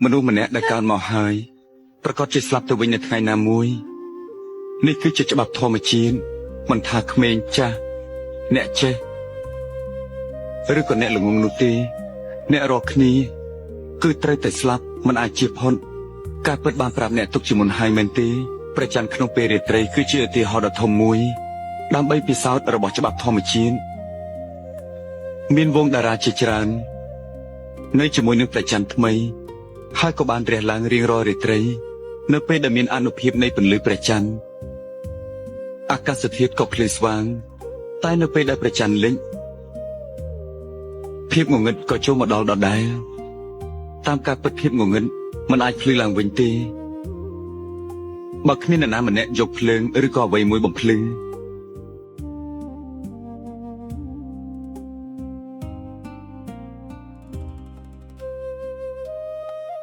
មនុស្សម្នាក់ដែលកើតមកហើយប្រកាសជាស្លាប់ទៅវិញនៅថ្ងៃណាមួយនេះគឺជាច្បាប់ធម្មជាតិមិនថាក្មេងចាស់អ្នកចេះឬក៏អ្នកល្ងងនោះទេអ្នករាល់គ្នាគឺត្រូវតែស្លាប់មិនអាចជៀសផុតការពិតបានប្រាប់អ្នកទុកជាមុនហើយមែនទេព្រះច័ន្ទក្នុងពេលរាត្រីគឺជាឧទាហរណ៍ដ៏ធំមួយដើម្បីពិសោធន៍របស់ច្បាប់ធម្មជាតិមានវងតារាជាច្រើននៅជាមួយនឹងព្រះច័ន្ទថ្មីហើយក៏បានរះឡើងរៀងរាល់រាត្រីនៅពេលដែលមានអានុភាពនៃពន្លឺព្រះច័ន្ទអាកាសធាតុក៏ភ្លឺស្វាងតែនៅពេលដែលព្រះច័ន្ទលិចភាពងងឹតក៏ចូលមកដល់ដដែលតាមការពិតភាពងងឹតមិនអាចភ្លឺឡើងវិញទេបើគ្មាននរណាម្នាក់យកភ្លើងឬក៏អ្វីមួយបំភ្លឺ